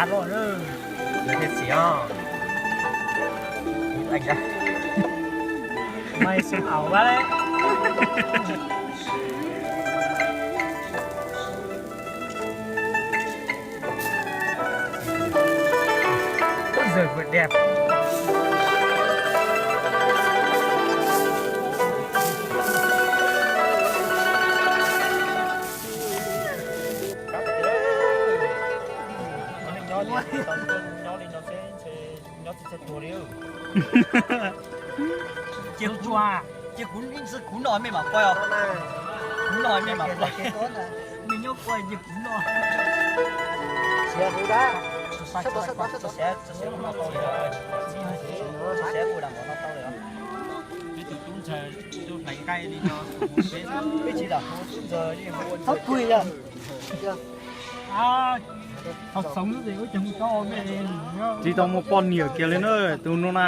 Av los lawm. Lawv thiaj txiv os. Mas xum aum vas lawm. Tus zaj puas deb. Ces kuv tsuas, ces kuv ib ntsis kuv noj mej mam quaj os. Kuv noj mej mam quaj. Mej nyob quaj ces kuv noj. Siav kuv dab. Siav, siav kuv noj tau li os. Siav kuv dab noj tau li os. Ib tug tub ntxawg, tub hlais nqaij li no. Ib tsis dam tub ntxawg li. Txhob pw yog. Tsis tau muaj poj niam kiag li na, tus no na.